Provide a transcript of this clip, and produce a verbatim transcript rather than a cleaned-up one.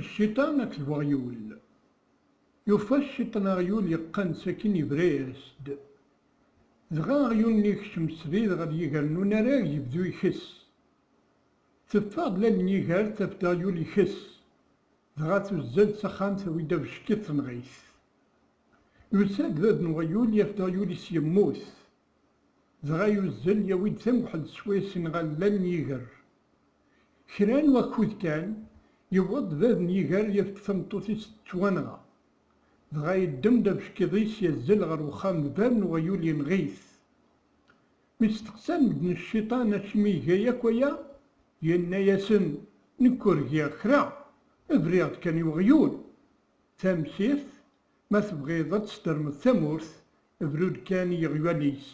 Cciṭan akked weɣyul. Yufa cciṭan aɣyul yeqqen, sakin yebra-yas-d. Dɣa aɣyul-nni yekcem srid ɣer yiger n unarag, yebdu ikess. Teffeɣ-d lal n yiger, taf-d aɣyul ikess. Dɣa tuzzel s axxam, tawi-d abeckiḍ, tenɣ-it. Yusa-d bab n weɣyul, yaf-d aɣyul-is yemmut. Dɣa yuzzel, yawi-d tamekḥelt s wayes inɣa lal n yiger. Kra n wakud kan, yewweḍ-d bab n yiger, yaf-d tameṭṭut-is tettwanɣa. Dɣa yeddem-d abeckiḍ-is, yazzel ɣer uxxam n bab n weɣyul, yenɣ-it. Mi steqsan medden cciṭan acimi iga yakk aya, yenna-yasen: "Nekk ur giɣ kra, briɣ-d kan i weɣyul." Tamsirt, ma tebɣiḍ ad tesdermeḍ tamurt, bru-d kan i yiɣyal-is.